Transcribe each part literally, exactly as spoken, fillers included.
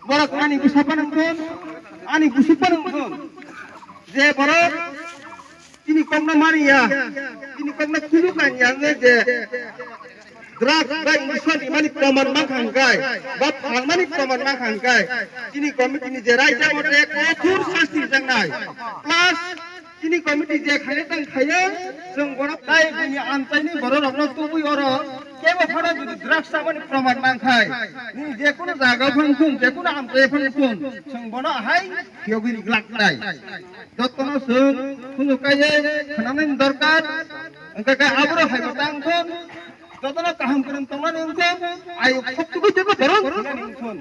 Borok ani bwsa phano wngthun, ani bwswk phano wngthun. Je borok chini kokno maniya, chini kokno kulu kanya wngwi je drugs ba injection rimani proman mankha hwnkhe, ba phalmani proman mankha hwnkhe, chini committee ni je raida mate kothor sasti rwjaknai. Plus chini committee je khaina tang khayo, chwng borok tai buini amchaini bororokno tubui oro kebo phano jodi drugs chamani proman mankhai, nini je kunu jaga phano thung, je kunu amchai phano thung, chwng bono hai phiyogwi riglak nai. Jotono chwng khunu kaiye khnanani dorkar, wngkha khe aboro hai bo tang thung, jotono kaham kwrwng tongnani wngkha, ayo khoptugwi jeba borok khnani wngthun.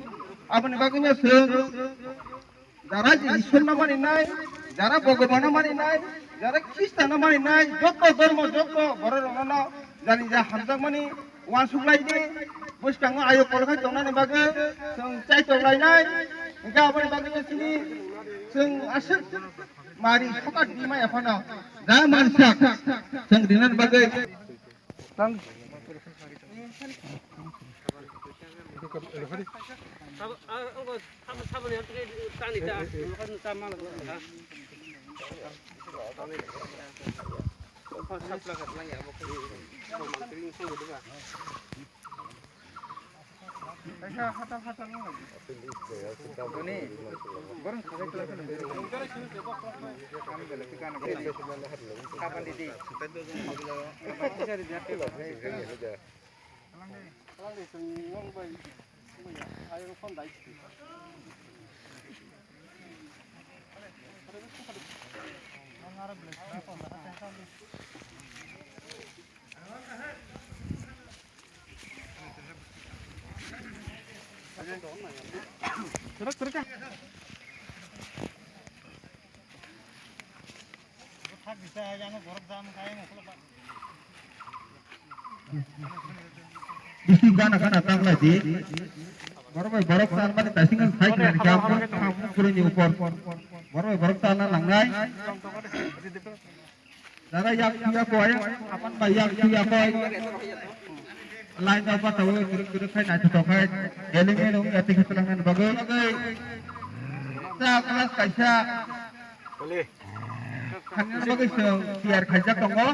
Aboni bagwino chwng jara Ishwar no mani nai, jara Bhagwan no mani nai, jara Khristan no mani nai, joto dhormo, joto borok rok no jani ja hamjakmani uansuk lai di, bwskango ayo kol khai tongnani bagwi chwng chaitok lai nai, hwnkhe aboni bagwi chini chwng aswk mari sokat di maya phano da mansak chwng rinani bagwi. Bisi gana gana taglai di. Borok bai borok talmani taising ang sai khlai kha, ang puruni upor. Borok bai borok talna langnai. Dara yak tuya koi, apan bai yak tuya koi. Line up bata wo, kuruk kuruk khai naithotok khai. Geling geling ati khetlangna bagwi. Sa class kaisa. Thangna bagwi se tiyar khaijak tongo.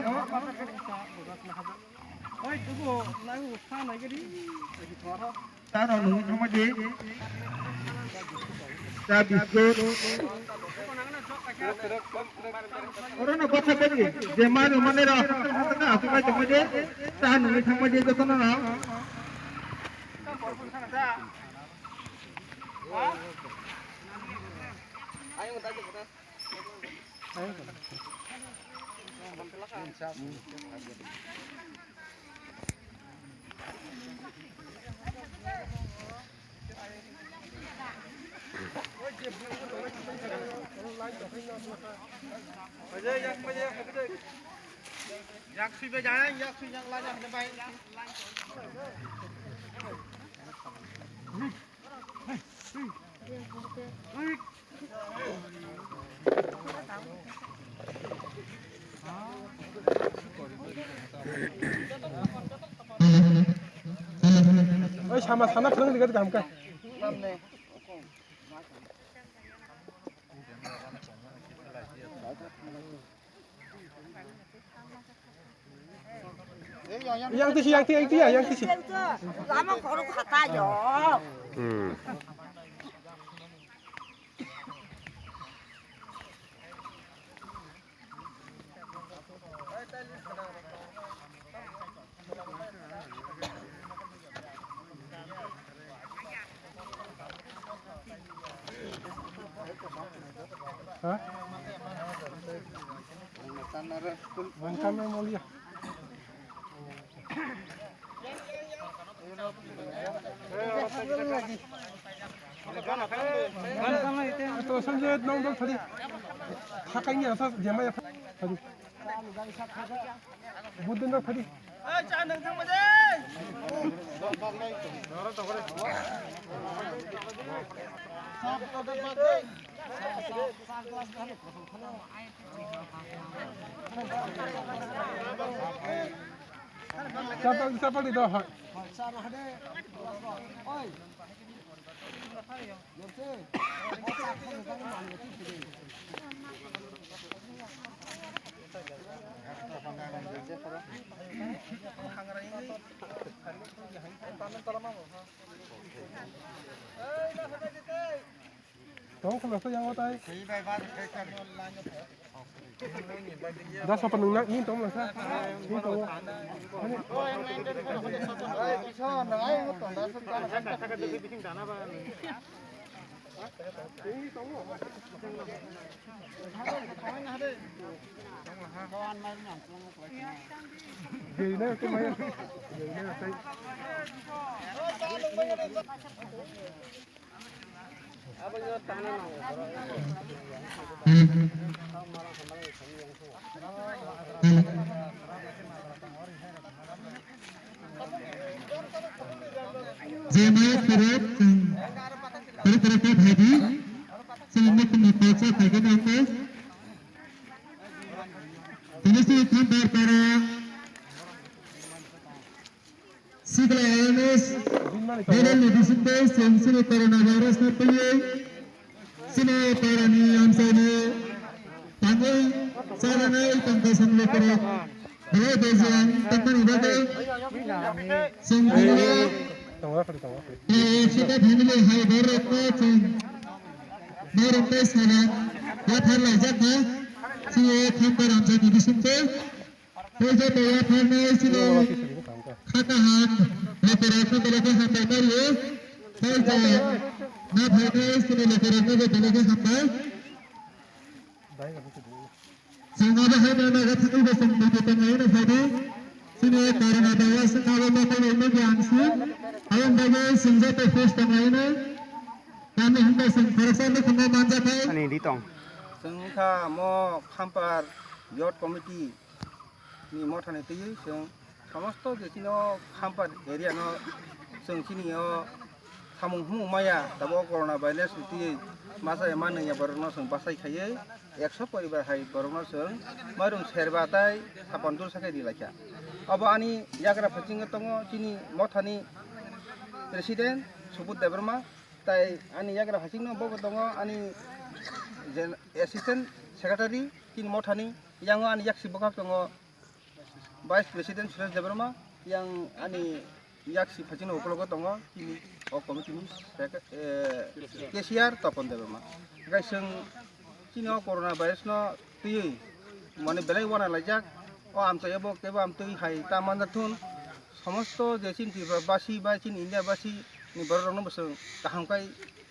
Tano nungwi thangma di. Cha biscuit. Orono bwsa bwrwi je manu manwi rok aswk kai tongma di. Cha nungwi thangma di jotono rok. Yak sui bai jang, yak sui yak la yak bai. Oi, sama sana phwrwng rwgwi tongkha. Yang tisi, yang tisi, yang tisi, yang tisi. Lama khoro khata yo. Hmm. Ha? Mangkam yang mulia. Ito, sanjay, nong dong tadi. Hakai ni asa jama ya tadi. Budin dong tadi. Chapal, chapal di dohor. Tong khwlwkhe yango tai. Da sapa nung na, nini tong masa. Nini tong. Gari na, tu maya. Gari na, tai. Jemai khorok chwng khorok khorok khe phaidi. Chwng mukhungni koksa phaikhe nangkhe. Tini se khambar para. Sikla awareness, viral medicine day, chwng chini corona virus no twiwi, chini para ni amchai ni tangwi chalanai tongthai samung rok belai bejang tongmani bagwi, chwng tini o, eh, Sita family hai borok no chwng borok tei salam yaphar laijak kha, chini khambar amchai ni bisingtwi. Puja toya pharnai chini khaka ham lokorok no belai khe hambai phaio. Puja na phainai chini lokorok no belai khe hambai. Chwng abo hai no naga thangwi bo chwng muitu tonglaino phaidi. Chini corona virus wngkha abo mokol rok no giang si. Ayang bagwi chwng joto fresh tonglaino. Tamni hwnba chwng khoroksa nukhungno manjakha. Ani ritong. Chwng wngkha mo Khampar Youth Committee ni mothani twiwi chwng somosto je chini o Khampar area no chwng chini o samung humung maya, tabuk corona virus ni twiwi masa ya manwi ya borok no chwng bachai khaiwi ekso poribar hai borok no chwng mairum serba tai sapan dul sakai ri laikha. Obo ani yagra phasingo tongo chini mothani president Subudh Debbarma, tai ani yagra phasingo bo tongo ani jen-, assistant secretary chini mothani, yango ani yaksi bwkhak tongo Vice President Suresh Debbarma, yang ani yaksi phaichino ukologo tongo, chini o committee ni sec-, eh, cashier Topon Debbarma. Hingke chwng chini o corona virus no twiwi mane belai wana laijak, o amchai abo kebo amtwi hai ta manjak thun, somosto je chini Tripura basi bai chini India basi ni borok rok no bo chwng kaham kai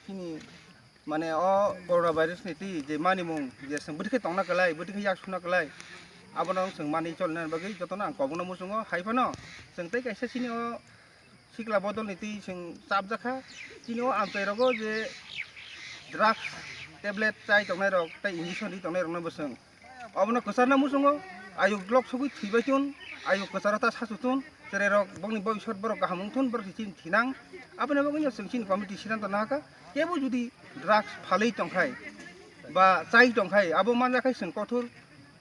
chini Mane o corona virus ni twi je manimung je chwng bwtwi khe tongna kwlai, bwtwi khe yak suna kwlai, abono chwng manwi cholna bagwi jotono ang kobokno muchungo. Hai phano chwng tei kaisa chini o sikla bodol ni twi chwng chapjak kha. Chini o amchai rogo je drugs tablet chai tongnai rok tei injection ri tongnai rokno bo chwng Obono kwcharna muchungo, ayuk lok sogwi thwibai tun, ayuk kwcharo ta sachu tun, cherai rok bokni bobisot borok kaham wng thun, borok se chini thinang. Aboni bagwi no chwng chini committee siddhanto nahakha, kebo jodi drugs phalwi tongkhai, ba chai tongkhai, abo manjakhai chwng kothor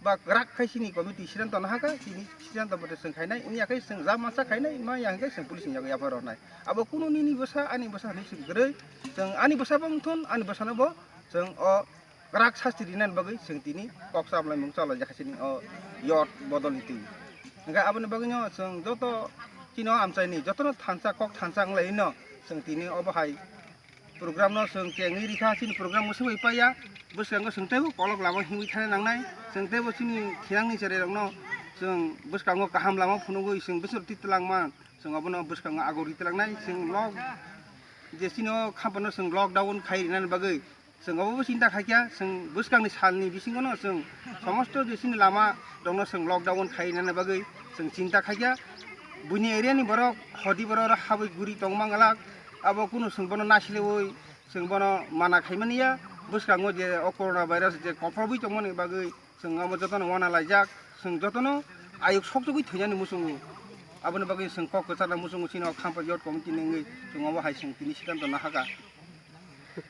ba kwrak khai chini committee siddhanto nahakha, chini siddhanto mate chwng khainai, wngya khai chwng ja mansa khainai, ma ya hwnkhe chwng police ni yago yapha rwnai. Abo kunu nini bwsa, ani bwsa hinwi chwng kwrwi, chwng ani bwsa bo wng thun, ani bwsano bo chwng o kwrak sasti rinani bagwi chwng tini kok chamlaimung chalai jakha chini o youth bodol ni twi. Hingkhe aboni bagwino chwng joto chini o amchaini jotono thansa kok thansa wnglaino chwng tini obo hai program no chwng kengwi rikha chini program mwswk bai paiya bwskango chwng teibo kolok lama himwi thana nangnai chwng teibo chini thinangni cherai rokno chwng bwskango kaham lama phunugwi chwng bwswk twi twlangma chwng obono bwskango agor ri twlangnai chwng lok je chini o khampano chwng lockdown khai rinani bagwi Chwng obo bo chinta khaikha, chwng bwskangni salni bisingono chwng somosto je chini lama rokno chwng lockdown khainani bagwi chwng chinta khaikha. Buini area ni borok hodi borok habwi guri tongma glak, abo kunu chwng bono naislewi chwng bono mana khaimani ya. Bwskango je o corona virus je kophobwi tongmani bagwi chwng omo jotono wana laijak, chwng jotono ayuk sokjagwi thwinani muchungo. Aboni bagwi chwng kok kwcharna muchungo chini o Khampa Youth Committee ni wngwi chwng obo hai chwng tini siddhanto nahakha.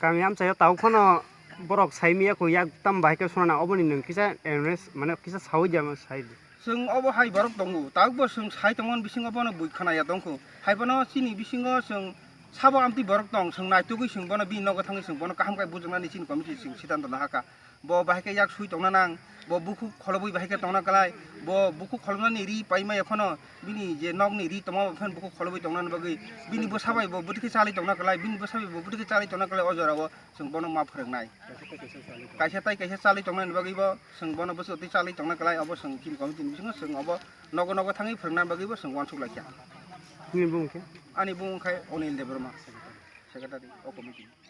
Kami amchaio tabuk phano borok sai miya kho yak tam bahai khe swnana oboni nwng kisa awareness mane kisa saui di ama sai di. Chwng obo hai borok tongo, tabukbo chwng sai tongmani bisingo bono bui khna ya tongkho. Hai bono chini bisingo chwng Sabo amtwi borok tong, chwng naitugwi chwng bono bini nogo thangwi chwng bono kaham khe bujuknani chini committee chwng siddhanto nahakha. Bo bahai khe yak sui tongna nang, bo bukhuk kholobwi bahai khe tongna klai, bo bukhuk kholobnani ri paimaya phano bini je nokni ri tongma bo phano bukhuk kholobwi tongna bagwi bini bwsa bai bo bwtwi khe chalwi tongna klai, bini bwsa bai bo bwtwi khe chalwi tongna klai o jorao chwng bono ma phwrwngnai. Kaisa tai kaisa chalwi tongnani bagwi bo chwng bono bwswk twi chalwi tongna klai, obo chwng chini committee ni bisingo chwng obo nogo nogo thangwi phwrwngna bagwi bo chwng uansuk laikha. Nini bumung khe? Ani bumung khe Onil Debbarma, secretary o committee ni.